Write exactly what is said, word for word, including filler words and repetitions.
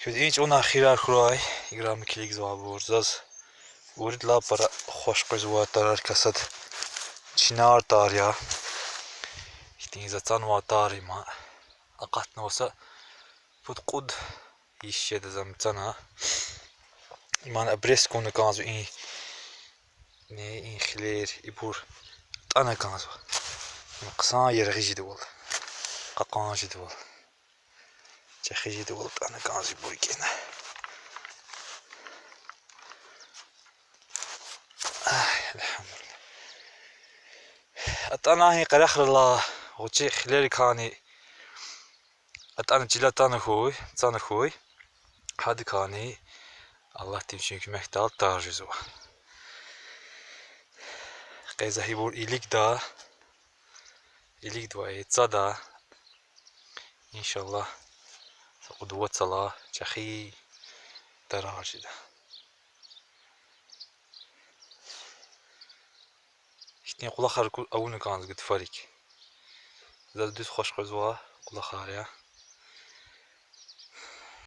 Квез и чӀаван хийирар хьурай, играми килигзавайбур, заз виридалай пара хуш къвезвай тарарикай сад чинар тар я. Ихьтин за цанвай тар я ман. Акъатнава са пуд-кьуд йис жеда за ам цана. Ман обрезкуна кӀанзава и, не, и хилер, ибур атӀана кӀанзава. Им хъсан яргъи жедайвал, кьакьан жедайвал, чӀехи жедайвал атӀана кӀанзава ибур кӀена. Ай, эльхамдулиллагь. АтӀана гьи къерехрилай гъвечӀи хилерикайни атӀана чилел атана хьуй, цана хьуй. Гьадакайни Аллагьдин вичин куьмекдал тар жезва. Къе за гьибур илигда, илигдавай цада, иншаллагь, са кьуд вацралай чӀехи тарар жеда. Ихьтин кӀвалахар ку-, авуна кӀанзава гатфарик. Заз дуьз хуш къвезвай кӀвалахар я.